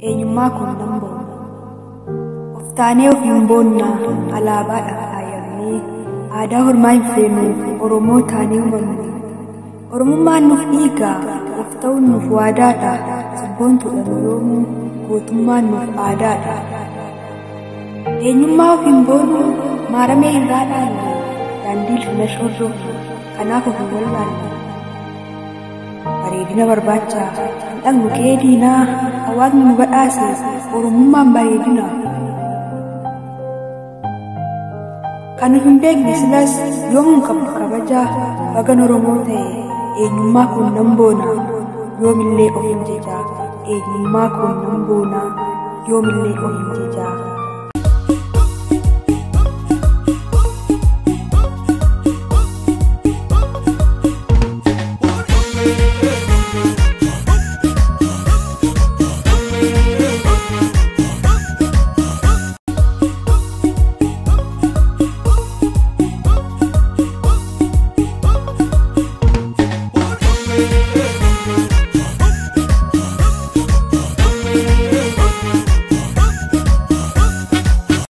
Eenyummaa koon nan boona. Of taanee ofiin boonna alaabaadhaan faayamnee, aadaa hormaa hin feenu, Oromoo taanee uumamne. Oromummaan nuuf dhiiga, of ta'uun nuuf waadaadha, sabboontuudha nu yoomuu, gootummaan nuuf aadaadha. Eenyummaa ofiin boonuu maaramee irraa dhaalle, daandii ilfina shorroofne, kanaaf of hin wallaalle. Bareedina barbaacha hin dhaqnu qe'ee diinaa, hawaasni nu badhaase Oromummaan bareedina. Kan of hin beekne silas yoomuun qabdu kabaja, bagan Oromoo ta'e eenyummaa koon nan boona, yoomillee of hin jeja. Eenyummaa koon nan boona, yoomillee of hin jeja.